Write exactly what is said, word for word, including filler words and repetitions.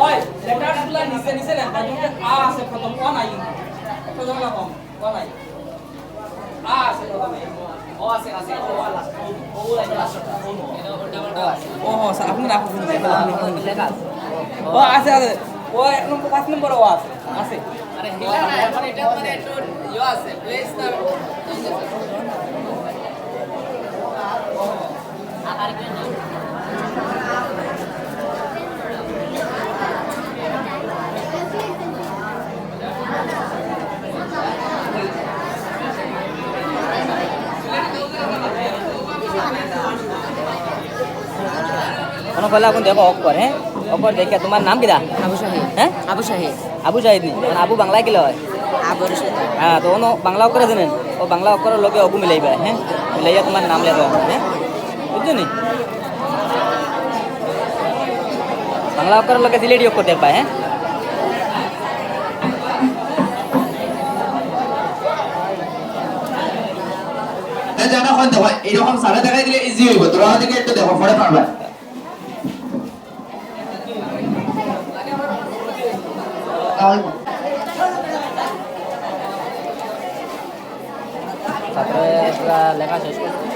ওই, লেটার্সগুলা নিচে নিচে লেখবা। যেমন আ আছে প্রথম, অ নাই। একটা ঝামেলা কম, অ নাই। আ আছে প্রথমে। অ আছে, আছে। অ, অ, last। অ, অ, last। অ, অ, স্যার, আপনি রাখুন। লেখা আছে। অ, আছে, আছে। অ, এক নম্বর, পাঁচ নম্বর অ আছে। আছে। আরে, হিলা না, এখন এটা মানে একটু ইয়ে আছে, place না। কোনো ফেলা এখন দেখো, অক্ষর, হ্যাঁ? অক্ষর দেখে তোমার নাম কিতা? আবু শাহিদ। হ্যাঁ? আবু শাহিদ। আবু শাহিদ নি? মানে আবু বাংলায় কিলা অয়? আবুর সাথে। হ্যাঁ, তো অনো বাংলা অক্ষর আছে না? ও বাংলা অক্ষরর লগে অগু মিলাইবা, হ্যাঁ? মিলাইয়া তোমার নাম লেখো, হ্যাঁ? বুঝছো নি? বাংলা অক্ষরর লগে সিলেটি অক্ষর দেখবা, হ্যাঁ? তা জানো, এখন দেখো, এইরকম সামনে দেখাই দিলে ইজি হইব। তোরা ওদিকে একটু দেখো, পরে পারবা। ছাত্ররা লেখা শেষ করছে।